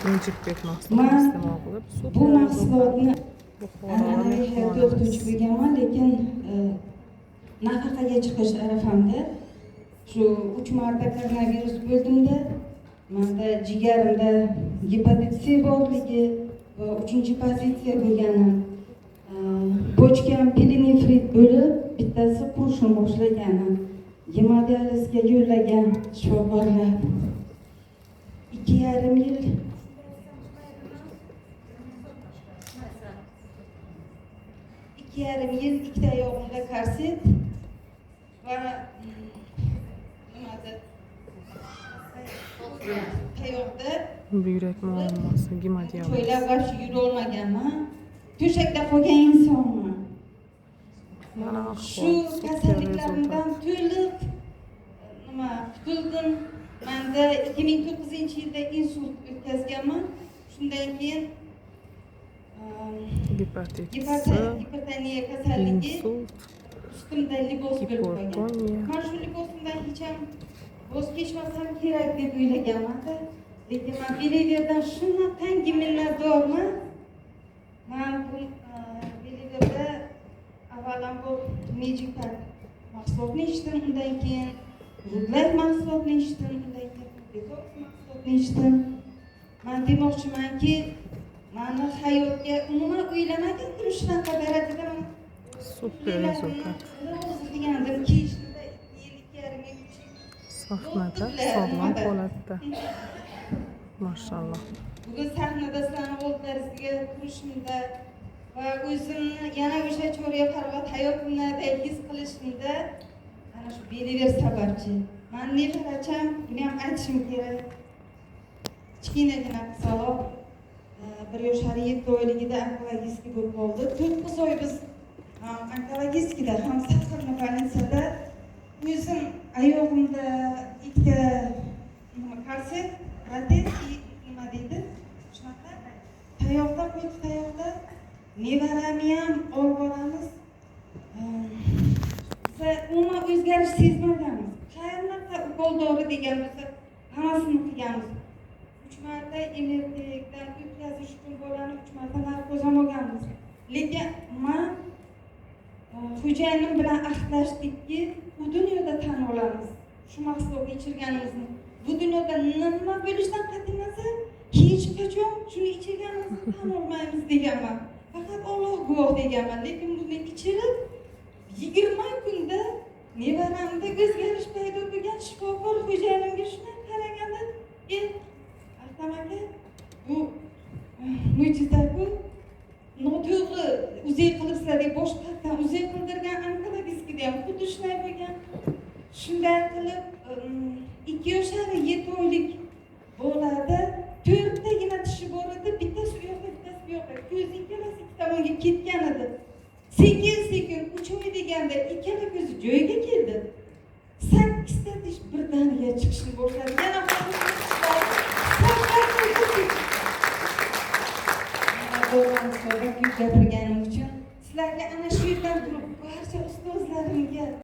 Magic Pack mahsulotini Man iste'mol qilib, bu super mahsulotni Buxoro an'anaviy hayotda o'qituvchi mehmonimiz. bo'lganman, lekin nafaqaga chiqish arafamda shu uch marta koronavirus bo'ldimda, manda jigarimda gepatit C borligi va uchinchi pozitsiya bo'lgani, почка m pielonefrit bo'lib, bittasi qurishni boshlagani, gemodializga yo'llagan shifokorlar 2,5 yil ikkita oyog'imda korset va nimada, tayoqda Buyrak muammosi, gemodializ. To'ylab вообще yurolmaganman, to'shakda qolgan insonman. Mana Shu ahvol, super kasalliklarimdan rezultat. to'liq nima, qutuldim. Manda 2009-yilda insult o'tkazganman. Shundan keyin Gepatit C, gipertoniya kasalligi insult, ustimda libos bo'lib qolgan. gipertoniya. Man shu libosimdan hech ham voz kechmasam kerak deb o'ylaganmanda, lekin man Beliverdan shunaqangi minnatdorman. Man bu Beliverda avvalambor Magic Pack mahsulotni ichdim, undan keyin Rudlife mahsulotni ichdim, undan keyin Detox mahsulotni ichdim. Man demoqchimanki, mani hayotga umuman o'ylamagandim shunaqa darajada man Super rezultat. rozi qilgandim kiyishimda 2 yil, 2,5 yil, 3 yil. Sahnada sog'lom holatda. Mashalloh. Bugun sahnada sizlarni oldlaringizga turishimda va o'zimni yana o'sha Choriya Farg'ot hayotimdek his qilishimda ana shu Beliver sababchi. Man nevaracham, buni ham aytishim kerak, kichkinagina qizaloq, 1 yoshar 7 oyligida онкологический bo'lib qoldi. 9 oy biz ham онкологический da, ham сахарный больница da o'zim oyog'imda ikkita nima, korset, protez и nima deydi, shunaqa tayoqda, qo'ltiq tayoqda nevaramni ham olib boramiz. Biza umuman o'zgarish sezmaganmiz. Qanaqa ukol dori degan bo'lsa, hammasini qilganmiz. Uch marta MRTdan o'tkazish uchun bolani uch marta narkoz ham olganmiz. Lekin man xo'jayinim bilan ahdlashdikki, u dunyoda tan olamiz shu mahsulotni ichirganimizni. Bu dunyoda nima bo'lishidan qat'iy nazar, hech qachon shuni ichirganimizni tan olmaymiz deganman. Faqat Olloh guvoh deganman. Lekin buni ichirib, 20 kunda nevaramda o'zgarish paydo bo'lgan. Shifokor xo'jayinimga shunday qaraganda, "E, Artam aka, bu mo'jizaku, noto'g'ri УЗИ qilibsizlar", deb boshqatdan УЗИ qildirgan. Онкологический da ham xuddi shunday bo'lgan. Shunday qilib, 2 yoshar 7 oylik bolada to'rttagina tishi bor edi, bittasi u yoqda, bittasi bu yoqda, ko'zi ikkalasi ikki tomonga ketgan edi. Sekin sekin 3 oy deganda ikkala ko'zi joyiga keldi, sakkizta tish birdaniga chiqishni boshladi. Yana minnatdorman, ko'p gapirganim uchun sizlarga. Ana shu yerdan turib barcha ustozlarimga